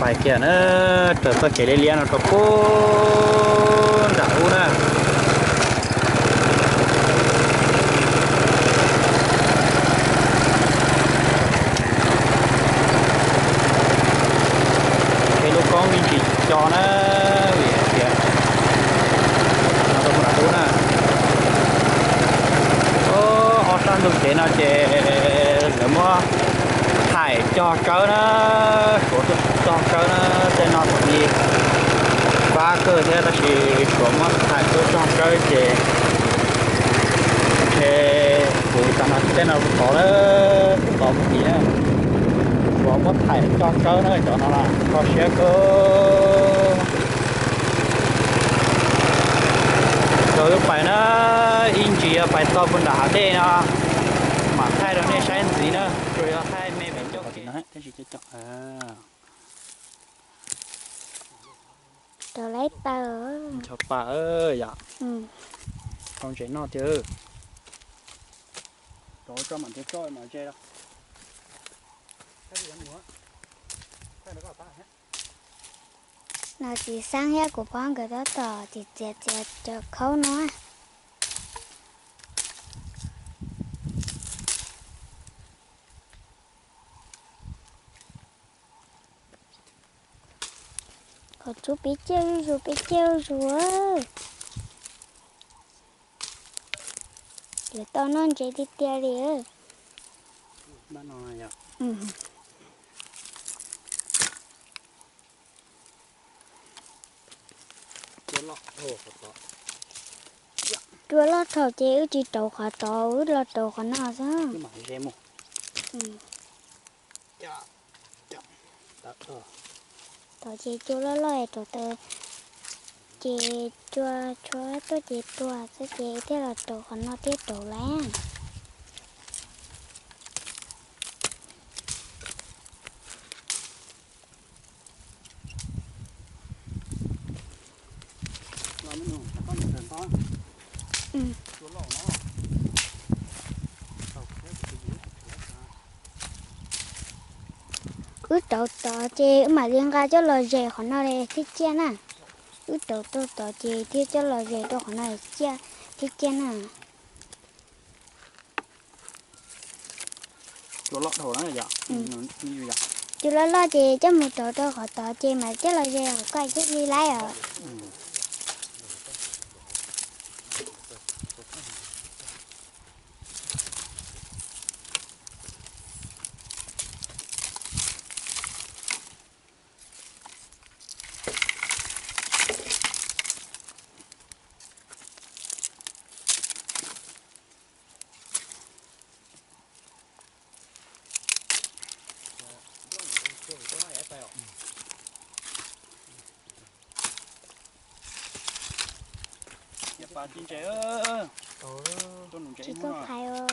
Pais kiag na, raws txoj kev liab liab no rau pem nram ub na. Kev lub koob me ntsis co na, vim hais tias no rau pem nram ub na. Ob sab ntug kev no ces lawv muab thaim cog tsawb na, suav tuaj cog tsawb na, tej no thaum ub fab kawg thiab tab sis suav muab thaim tuaj cog tsawb ces ntshe kuv tas no tej no kuv tod lawm, kuv tod mus tim na, suav muab thaim cog tsawb na cov no na, kho siab kawg. Thaum wb pais na, ib ntsis yog pais txog puag nram hav dej no mam thaij rau nej saib ntxiv na, tsuas yog thaij me me coj kev. Rau lawv taw. Ncho pa yom. Tau ntses noj tiag. Rau tso mam nrhiav tso mam ze. No tsis xeeb thiab, kuv phob nkawd tab tom txiav txiav cov khaub no. Qhov tsub peb ciaj zuj zus, peb ciaj zuj zus. Yuav tau noj ntses tiag tiag li. Cua loj dhau ces wb tsis rauv qhov tod, wb los rauv qhov no xwb. Tod ces cua loj loj es rauv taws ces cua tshuab tuaj ces tuag xwb ces thiaj los rauv qhov no thiab rauv lawm. Wb rauv tod ces wb mam li nqa coj los zes qhov no thiab ciaj na. Wb rauv tau tod ces thiaj coj los zes rau qhov no thiab ciaj na. Cua loj loj ces coj mus rauv rau qhov tod ces mam coj los zes qhov ko thiaj li laib os. Tsis tau phais os.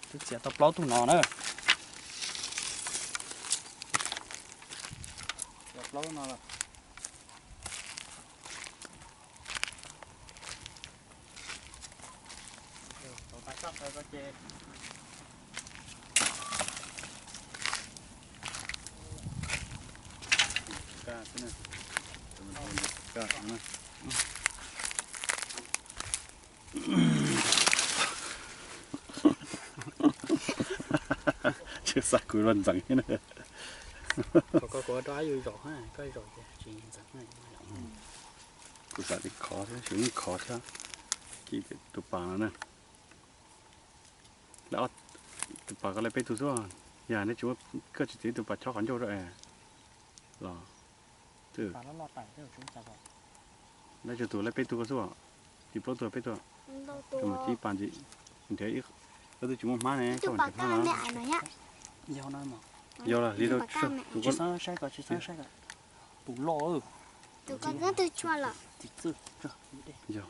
Twb txiav tau plaub tug no na. Txiav plaub no lawm. Tsis xav kuv los ntxeev thiab na. Kuv xav tias khov thiab, xyov yeej khov thiab. Tus pas no na. Lawv ob tus pas ko lawv peb tug xwb, yog nej tsis muaj, koj tsis txiav tus pas chob qhov ncauj rau es los. Lawv tsuas tus lawv peb tug ko xwb, tsis plaub tug peb tug. Mus tib pas ntxiv, nrhiav ib, koj twb tsis muaj hmab ne, koj nrhiav hmab no. Yog li rau tus ko. Tus loj. Yog.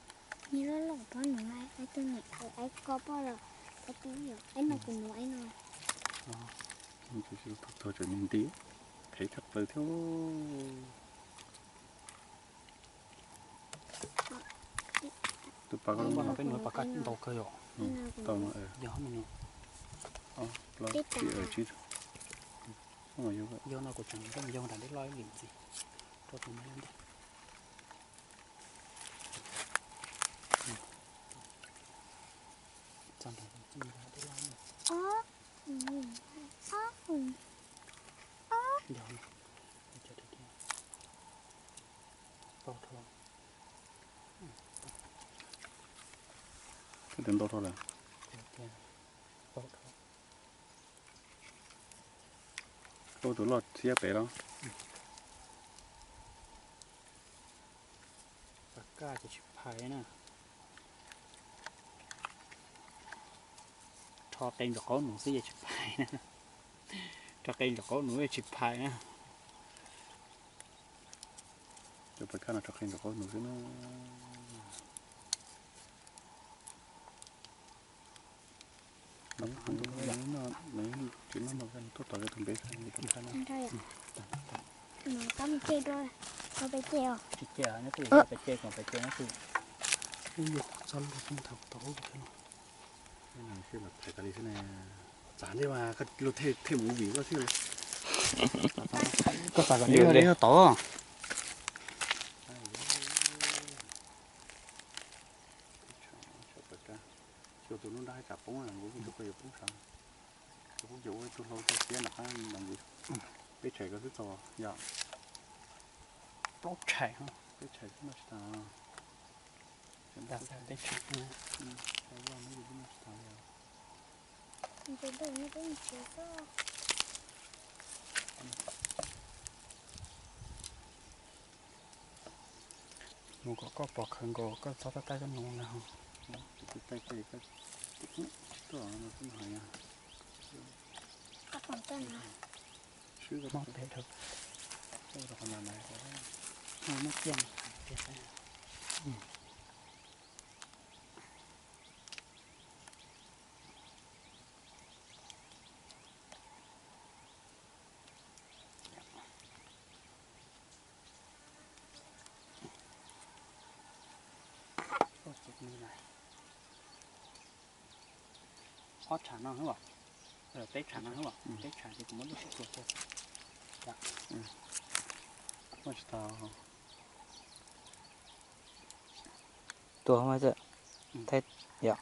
Nws loj loj pab no, ai tus niam, ai koj poj los, ai tus yom, ai no kuv no, ai no. Tsis tau tag tseem nti, phem tshaj plaws thiab. Tus pab ko no peb nws pab kaj ntau kawg yom. Tau no, yog no, plaub tsib, tsib, yog no kuv tseem yog nram dej loj ib lim ntxiv rau tus no ntag. Txog nram dej loj no. Yog no, tau dhau. Ntau dhau lawm. Ua tus loj thiab pem los. Pab kaj ces tsis phais na. Rho qe ntsuas qaub nus xwb yeej tsis phais na. Rho qe ntsuas qaub nus yeej tsis phais na. Cov pab kaj no rho qe ntsuas qaub nus xwb na. Tsis noj no tuaj tos tus npe. Tab mus ce dua, peb ce os. Peb ce, peb ce no twb. Txog lub tau tau. Txav ntej mas luag thiaj mus vim koj xwb. Koj xav kom li tod. Tus nub nrab tsam poob, kuv tus koj yuav poob sav. Kuv poob ces ua ib tug hlau tso siab nram qab, peb tshais koj xwb txog yom. Plaub tshais, peb tshais xwb mas tsis tas. Peb tshais. Mus kom koj pom khaws nkaus koj txhob tab tab koj nus na. Tus tais koj, tus tub no xwb no hais. Swb mob pem dhau. Muab kiag no. Ob tshav no, peb tshav no, peb tshav ces kuv muab lub sib tua kiag. Muaj tsis tau. Tua mas txawm, yog.